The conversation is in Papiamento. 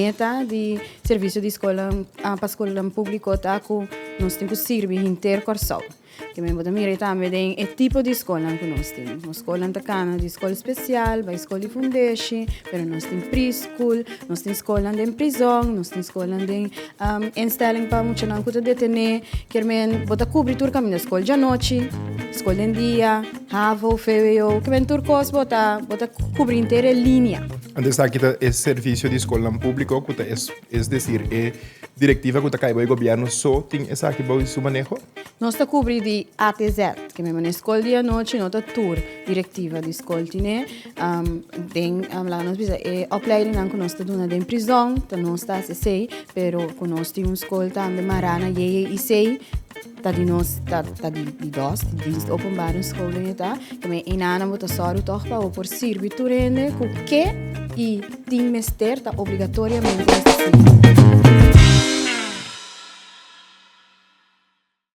meta di servisio di skol pa skolnan públiko ta ku nos tin ku sirbi henter Kòrsou. Ke men bo ta mira tambe den e tipo di skolnan ku nos tin. Nos skolnan ta kana di skol spesial bai skol di fundeshi, pero nos tin preschool, nos tin skolnan den prizòn, nos tin skolnan den instelling pa muchanan ku ta detené. Kier men bo ta kubri tur kaminda, skol djanochi, skol den dia, havo, vwo, ke men tur kos bo ta bo ta kubri henter e linia. Anto esaki ta e servisio di skolnan públiko ku ta es desir e direktiva ku ta kai bou e gobièrnu so tin esaki bou di su maneho? Nos ta kubri di A te Z, ke men manera skol di anochi no ta tur direktiva di skol tine. Den laga nos bisa e opleidingnan ku nos ta duna den prizòn ta nos ta hasi esei, pero ku nos tin un skol tambe mará na JJIC ta di nos ta ta di di dos, di Dienst Openbare Scholing e ta. Ke men einanan bo ta sòru tòg pa bo por sirbi tur hende ku ke i tin mester ta obligatoriamente mester sirbi.